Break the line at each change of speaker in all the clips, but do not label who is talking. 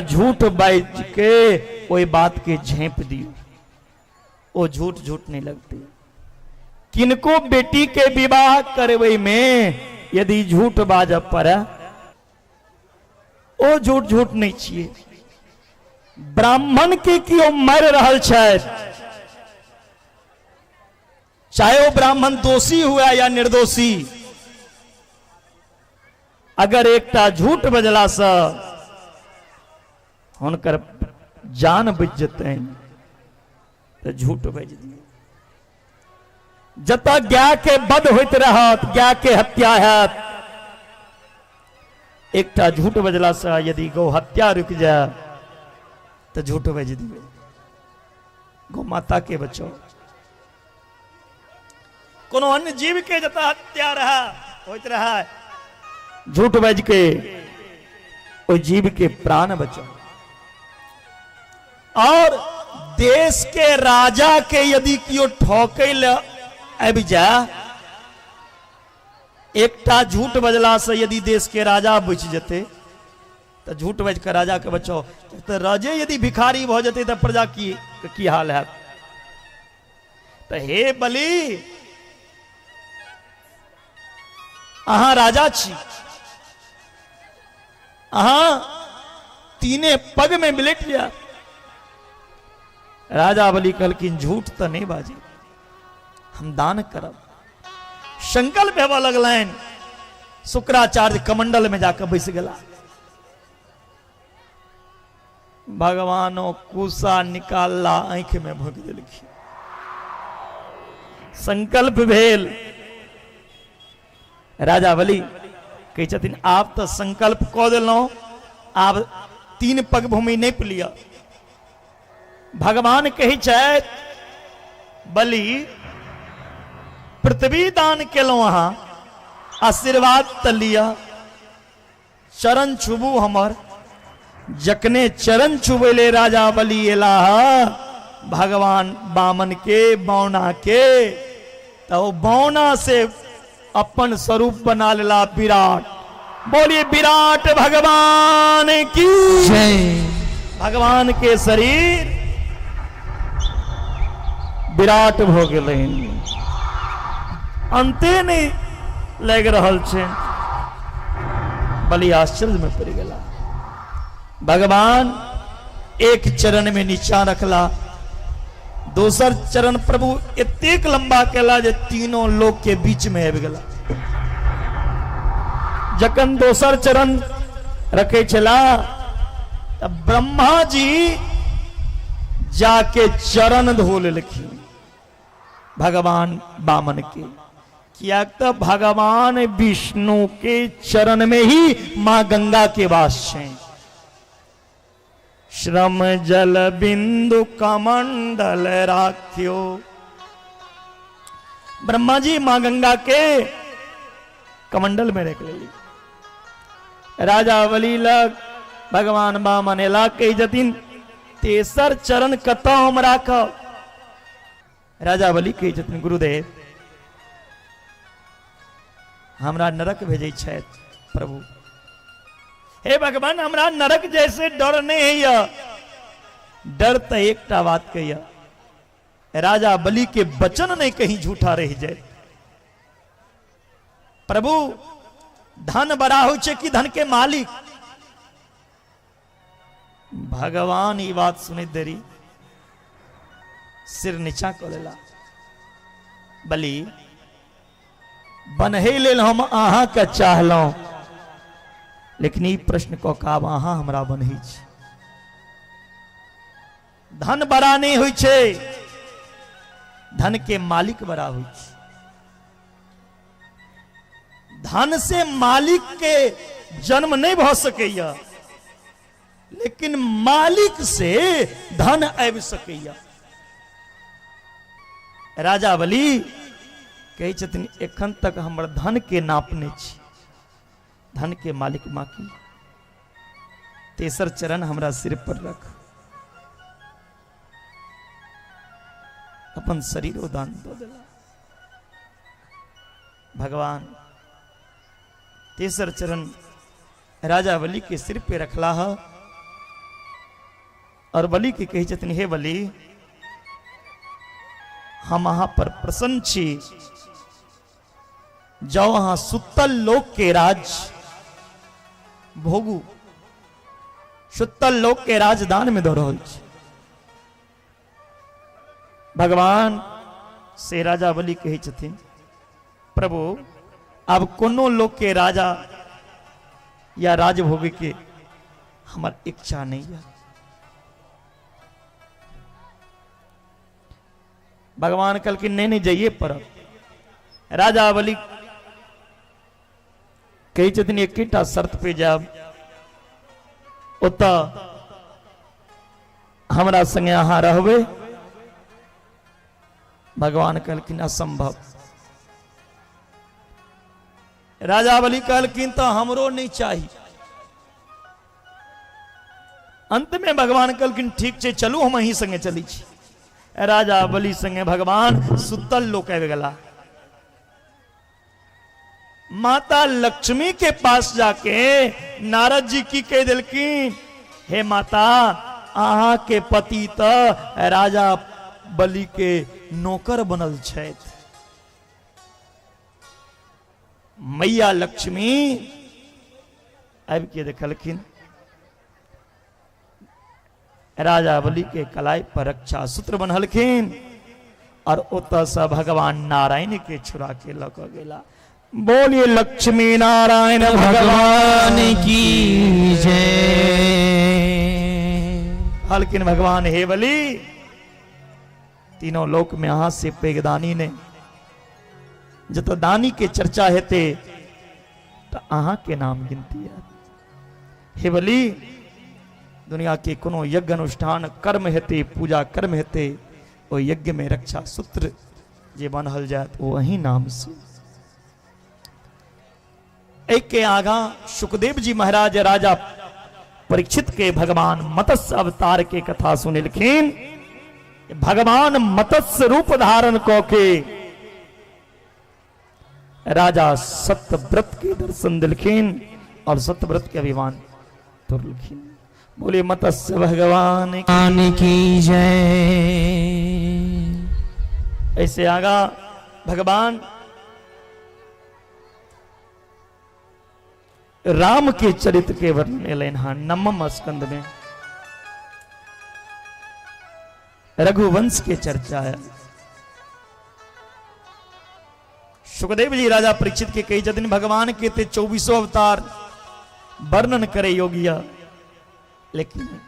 झूठ बाजि के ओहि बात के झेप दियौ, ओ झूठ झूठ नहीं लगती। किनको बेटी के विवाह करबै में यदि झूठ बाजऽ पड़े, ओ झूठ झूठ नहीं छियै। ब्राह्मण के केओ मारि रहल छथि, चाहे वो ब्राह्मण दोषी हुआ या निर्दोषी, अगर एकटा झूठ बजला से हुनकर जान बचि जेतनि तऽ झूठ बाजि दियौ। जतऽ गाय के वध होइत रहत, गाय के हत्या हैत, एकटा झूठ बजला से यदि गौ हत्या रुकि जाय तऽ झूठ बाजि दियौ। गौ माता के बचाओ। कोनो अन्य जीव के जतऽ हत्या रहा होइत रहा, झूठ बाजि के ओहि जीव के प्राण बचाओ। और देश के राजा के यदि केओ ठकै लए आबि जाय, एकटा झूठ बजला से यदि देश के राजा बचि जेतै तऽ झूठ बाजि कऽ राजा के बचाओ। तऽ राजे यदि भिखारी भऽ जेतै तऽ प्रजा की की हाल हैत। तऽ हे बलि, अहाँ राजा छी, अहाँ तीने पग में बिलट जायब। राजा बलि कहलखिन झूठ तऽ नहीं बाजी, हम दान करब। संकल्प हेबऽ लगलनि, शुक्राचार्य कमंडल में जाकर बैस गेला। भगवानो कुसा निकालला, आँखि में भोंकि देलखिन। संकल्प भेल। राजा बलि कहै छथिन आब तऽ संकल्प कऽ देलहुँ, आब 3 पग भूमि नापि लिअ। भगवान कहै छथि बलि पृथ्वी दान केलहुँ अहाँ, आशीर्वाद तऽ लिअ, चरण छुबू हमर। जखने चरण छुबैले राजा बलि एलाह भगवान बामन के, बौना के, तऽ ओ बौना से अपन स्वरूप बना लेला विराट। बोलिए विराट भगवान की
जय।
भगवान के शरीर विराट भ गेलनि, अंते नहीं लागि रहल छै। बलि आश्चर्य में पड़ि गेला। भगवान एक चरण में नीचा रखला, दोसर चरण प्रभु एतेक लंबा केला जे तीनों लोक के बीच में आबि गेला। जखन दोसर चरण रखे छला त ब्रह्मा जी जाके चरण धो लेलखिन भगवान बामन के, कियाक त भगवान विष्णु के चरण में ही मां गंगा के वास छै। श्रम जल बिंदु कमंडल राख्यो, ब्रह्मा जी मां गंगा के कमंडल में रख लेली। राजा बलि लग भगवान बामन एला, कही जतिन तेसर चरण कतऽ हम राखब। राजा बलि कहै छथिन गुरुदेव हमरा नरक भेजै छथि प्रभु। हे भगवान हमरा नरक जैसे डर नहीं है, डर तो एकटा बात के यह, राजा बलि के वचन नहीं कहीं झूठा रह जाए। प्रभु धन बड़ा हो छे कि धन के मालिक। भगवान ई बात सुनैत देरी सिर नीचा कऽ लेला। बलि बनहे लेल हम अहाँके चाहलहुँ, लेकिन ई प्रश्न कऽ कऽ आब अहाँ हमरा बनहै छी। धन बड़ा नहीं होइ छै, धन के मालिक बड़ा होइ छै। धन से मालिक के जन्म नहीं भऽ सकैया, लेकिन मालिक से धन आबि सकैया। राजा बलि कहै छथिन एखन तक हमर धन के नापने छी, धन के मालिक बाकी, तेसर चरण हमरा सिर पर रख, अपन शरीरो दान दऽ देला। भगवान तेसर चरण राजा बलि के सिर पे रखला है। और बलि के कहै छथिन, हे बलि, हम अहाँ पर प्रसन्न छी, जाओ अहाँ सुतल लोक के राज भोगू, सुतल लोक के राजदान में दऽ रहल छी। भगवान से राजा बलि कहै छथिन, प्रभु आब कोनो लोक के राजा या राज भोगे के हमर इच्छा नहीं है। भगवान कहलखिन नहीं नहीं जाइए पड़त। राजा बलि कहै छथिन एकेटा शर्त पे जायब, ओतऽ हमरा संगे अहाँ रहबै। भगवान कहलखिन असंभव। राजा बलि कहलखिन तो हमरो नहीं चाही। अंत में भगवान कहलखिन ठीक छै चलू हम अहीं संगे चली छी। राजा बलि संगे भगवान सुतल लोक आबि गेला। माता लक्ष्मी के पास जाके नारद जी की कह देलखिन, हे माता अहाँ के पति तो राजा बलि के नौकर बनल छथि। मैया लक्ष्मी आबि के देखलखिन राजा बलि के कलाई पर रक्षा सूत्र बनलखिन और ओतऽ से भगवान नारायण के छुरा के लऽ कऽ गेला। बोलिए लक्ष्मी नारायण
भगवान की जय।
कहलखिन भगवान हे बलि, तीनों लोक में अहाँ से पैघ दानी ने, जत दानी के चर्चा हेते तो अहाँ के नाम गिनती आयत। हे बलि, दुनिया के कोनो यज्ञ अनुष्ठान कर्म हेते, पूजा कर्म हेते, ओ यज्ञ में रक्षा सूत्र जे बनल जात वो अही नाम से। एक के आगा सुखदेव जी महाराज राजा परीक्षित के भगवान मत्स्य अवतार के कथा सुनेलखिन। भगवान मत्स्य रूप धारण क के राजा सत्यव्रत के दर्शन दिलखिन और सत्यव्रत के अभिमान तोड़लखिन। बोले मत्स्य भगवान
की जय।
ऐसे आगा भगवान राम के चरित्र के वर्णन एलनि हन नवम स्कंद में। रघुवंश के चर्चा है। सुखदेव जी राजा परीक्षित के कही जदिन भगवान के ते 24 अवतार वर्णन करे योगिया, लेकिन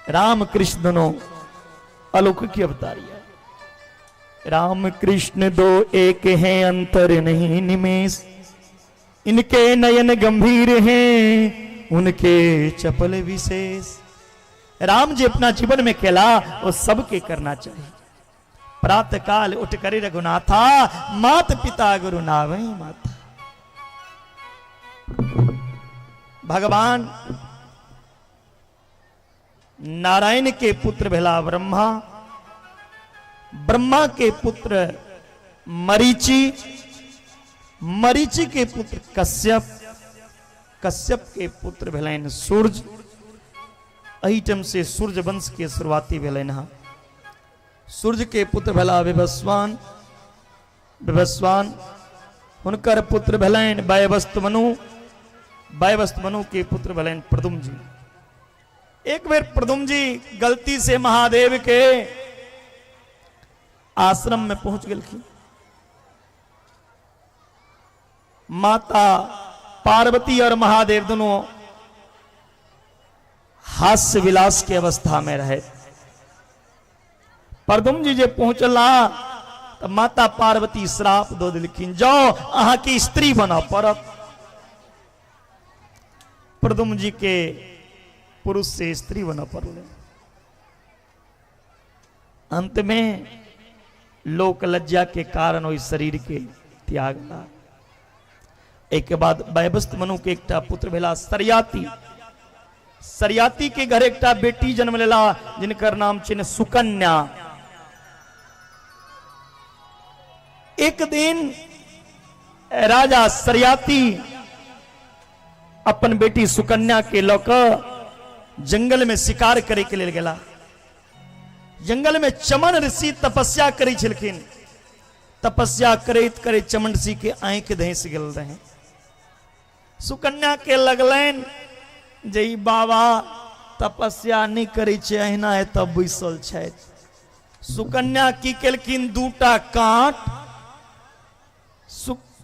राम कृष्ण दोनों अलौकिक अवतारिया। राम कृष्ण दो एक हैं अंतर नहीं निमेष, इनके नयन गंभीर हैं उनके चपल विशेष। राम जी अपना जीवन में केला वो सबके करना चाहिए। प्रातः काल उठ करे रघुनाथा, मात पिता गुरु नावै माता। भगवान नारायण के पुत्र भेला ब्रह्मा, ब्रह्मा के पुत्र मरीचि, मरीचि के पुत्र कश्यप, कश्यप के पुत्र भेलनि सूर्य। एहि टाइम से सूर्य वंश के शुरुआती भेलनि हँ। सूर्य के पुत्र भेला विवस्वान, विवस्वान हुनकर पुत्र भेलनि वैवस्त मनु, वैवस्त मनु के पुत्र भेलनि प्रद्युम्न जी। एक बेर प्रद्युम्न जी गलती से महादेव के आश्रम में पहुंच गेलखिन। माता पार्वती और महादेव दोनों हास्य विलास के अवस्था में रहे। प्रद्युम्न जी जे पहुंचला तो माता पार्वती श्राप दो दिलखिन, जाओ अहाँ की स्त्री बना पड़त। प्रद्युम्न जी के पुरुष से स्त्री बना पड़ले। अंत में लोक लज्जा के कारण ओहि शरीर के त्यागला। एक के बाद वैवस्त मनु के एकटा पुत्र भेला सरियाती। सरियाती के घर एकटा बेटी जन्म लेला जिनकर नाम छिन सुकन्या। एक दिन राजा सरियाती अपन बेटी सुकन्या के लऽ कऽ जंगल में शिकार करे के लेल गेला। जंगल में चमन ऋषि तपस्या करै छलखिन। तपस्या करैत करैत चमन ऋषि के आंखि धंसि गेल रहे। सुकन्या के लगलनि जे ई बाबा तपस्या नहि करै छै, अहिना एतऽ बैसल छथि। सुकन्या की केलखिन, दूटा कांट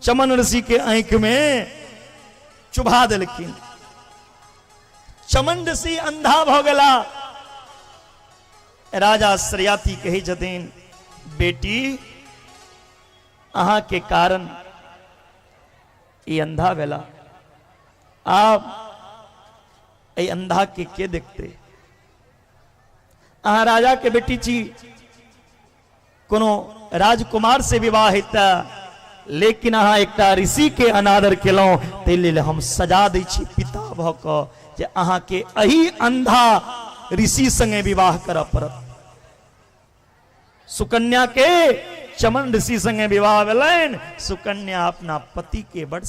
चमन ऋषि के आंखि में चुभा देलखिन। चमन ऋषि अंधा भऽ गेला। राजा श्रेयाति कहै छथिन, बेटी अहाँ के कारण ई अंधा भेला, आब एहि अंधा के देखते? अहाँ राजा के बेटी छी, कोनो राजकुमार से विवाह हेता, लेकिन अहाँ एकटा ऋषि के अनादर केलहुं, ताहि लेल हम सजा दै छी पिता भऽ कऽ जे अहाँ के एहि अंधा ऋषि संगे विवाह करऽ पड़त। सुकन्या के चमन ऋषि संगे विवाह भेलनि। सुकन्या अपना पति के बड़